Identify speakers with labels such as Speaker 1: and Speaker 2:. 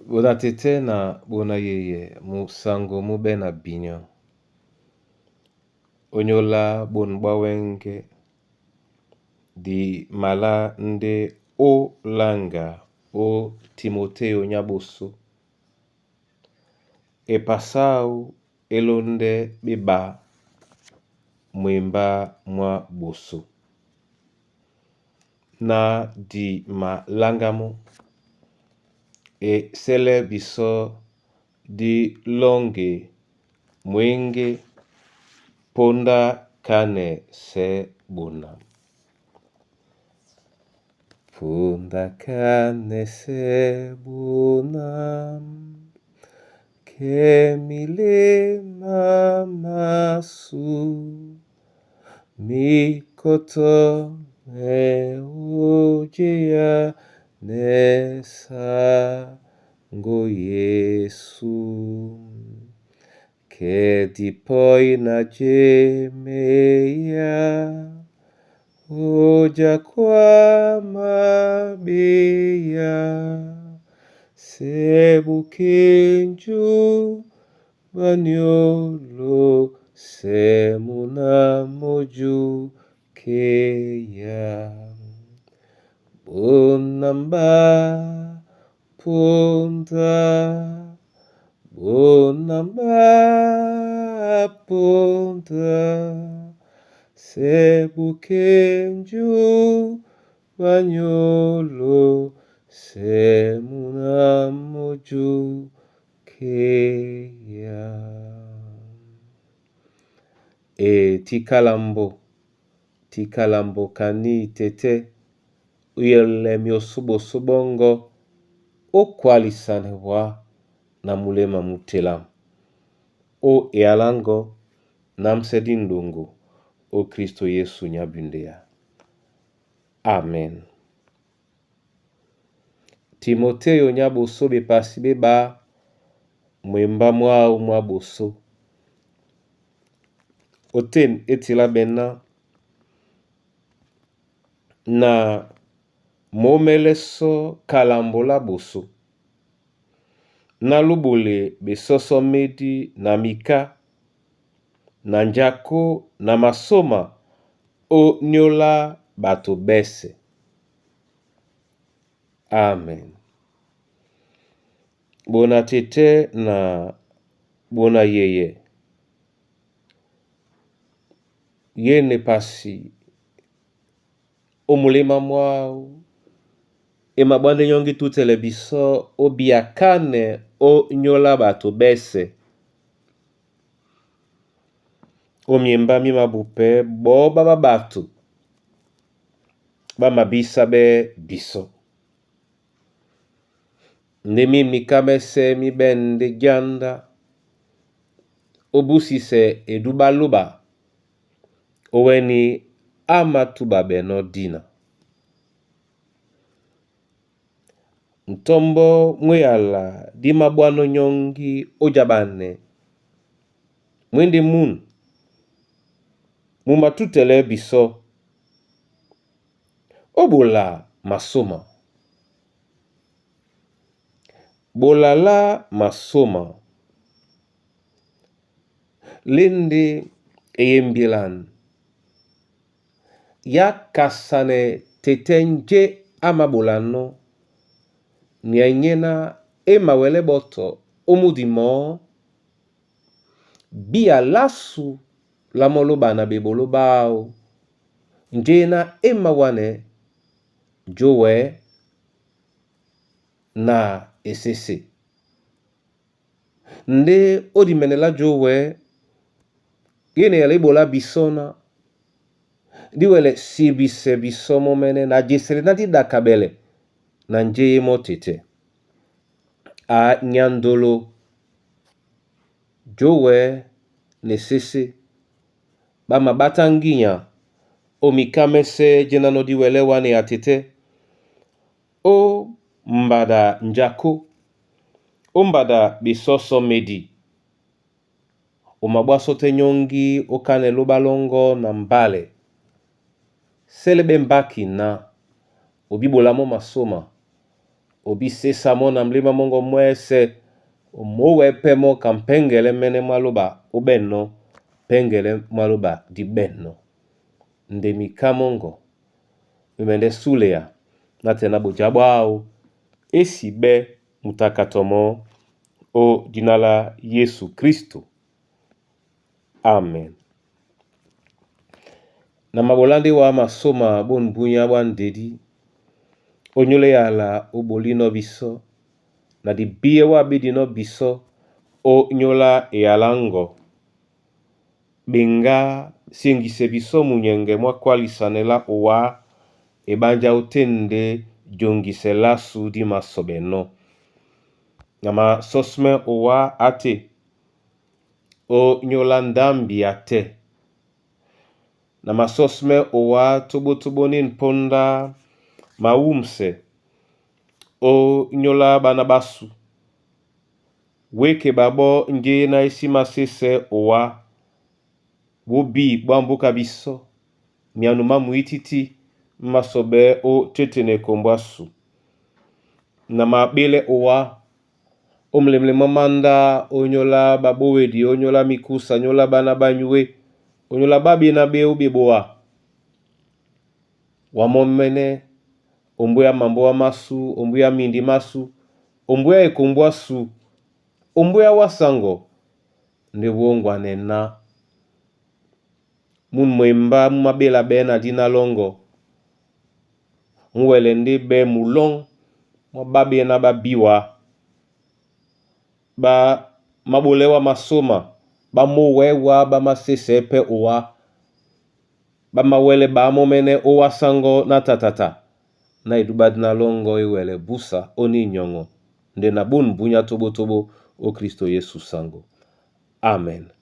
Speaker 1: Bona tete na bona yeye musango mube na binyo. Onyola bone bwa wenge di mala ndé ó langa ó Timotéyo nyá ɓosó. Epasá áō é lóndɛ́ ɓé ɓá mwembá mwá ɓosó. Ná di maláŋgámɔ́, e sɛ́lɛ́ bisɔ́ dí lɔ́ŋgɛ mwěŋgé póndá kánɛ sɛ́ bonam. Póndá kánɛ sɛ́ bonam, ke milema masu, mikoto me ojeya ne sango Yesu. Ke dipoi na jemeya, oja kwa mabeya, sebukenju banyolo semuna moju keya. Bonamba ponda, bonamba ponda, sebukenju banyolo semuna moju keya. E tikalambo, tikalambo kani tete, uyele mioso boso bongo, okwalisane wa na mulema mutelamu. O ealango na msedi ndongo o Kristo Yesu nyabundeya. Amen. Timotéyo nya boso bepasi be ɓá mwembá mwáō mwá ɓosó. Oten e tilá ɓɛná na momɛlɛsɔ́ kalambo lá ɓosó. Na lúɓule ɓesɔ́sɔ́ médi na miká na njakó na masóma ó nyóla ɓato ɓɛ́sɛ̄. Amen. Bona tete na bona yeye yene pasi o mulema mwao e mabwande nyongi tutele biso o biakane o nyola bato bese o miemba mi mabupe boba ba bato ba mabisa be biso. Nde mimi mese mi bende janda obusise edu baluba oweni amatuba beno dina. Ntombo mweyala di mabwano nyongi ojabane mwindi munu mumatutele biso obola masoma. Bolala masoma lende eyembielane ya kasane tete nje amabolano nianyena emawele boto omudi mo bia lasu la molo bana bebolo bao njena emawane jowe na esese nde odimenela jowe yene yala ebola bisona diwele sibise biso momene na jesele na didakabele na nje mo tete a nyandolo jowe nesese bamabata nginya omikamese jenano diwele wane ya tete o mbada njako o mbada bisoso medi omabwaso te nyongi okane lobalongo na mbale sele be mbaki na obibolamo masoma Obisesa mɔ́ na mlema mɔ́ŋgɔ mwɛ́sɛ̄, omówɛ́ pɛ́ mɔ́ ka mpɛ́ŋgɛlɛ́ mɛ́nɛ́ mwá lóɓa óɓɛ̂nɔ́, pɛ́ŋgɛlɛ́ mwá lóɓa dí ɓɛ̂nnɔ́. Nde miká mɔ́ŋgɔ mí mɛndɛ́ súlea nátɛna ɓojá ɓwáō e sí ɓɛ́ mutakatɔ mɔɔ́ ó dína lá Yésu Kíristo. Amen. Na maɓolá ndé wǎ masóma bôn búnyá ɓwá ndedí, ónyólá eyala ó ɓolínɔ̄ bisɔ́, na dibíɛ́ wâ ɓé dinɔ́ bisɔ́ ónyólá eyaláŋgɔ. Ɓeŋgá sí eŋgisɛ bisɔ́ munyɛŋgɛ mwá kwálisanɛ́ lá owá eɓánjá ótên ndé joŋgisɛ lásu dí māsɔɓɛnɔ́. Na masɔ́smɛ́ owá átê ónyólá ndámbi a tɛ́. Na masɔ́smɛ́ owá tóɓótóɓó nîn póndá mawûmsɛ ónyólá ɓána ɓásū. Wéke ɓaɓɔ́ njé ná é sí másésɛ́ owá, wóbí ɓwá mbúka bisɔ́, myano má muítítí má masɔɓɛ́ ó tétene ekombo ásu. Na maɓélɛ́ owá ó mulemule mwá mándá ónyólá ɓaɓówedi, ónyólá mikúsa, ónyólá ɓána ɓá nyué, ónyólá ɓá ɓéná ɓé ó ɓeboa. Wá mɔ́mɛ́nɛ́ ombóyá mambóa másū, ombóyá mindi másū, ombóyá ekombo ásu, ombóyá wá saŋgɔ ndé wóŋgwanɛ ná mún mwembá mú máɓéla ɓɛɛ́ na díná lɔ́ŋgɔ, mú wɛlɛ ndé ɓɛ́ mulɔ́ŋ mwá ɓá ɓéná ɓá bíwa ɓá máɓolɛ́ wá masóma, ɓá mówɛ̌ wá ɓá másésɛɛ́ pɛ́ owá, ɓá mawɛ́lɛ́ ɓǎmɔ́mɛ́nɛ́ ó wá sáŋgɔ ná tatata ná edúbɛ́ á díná lɔ́ŋgɔ́ é wɛlɛ búsa ó nínyɔŋɔ nde na bôn búnyá tóɓótóɓó ó Klísto Yésu saŋgɔ. Amen.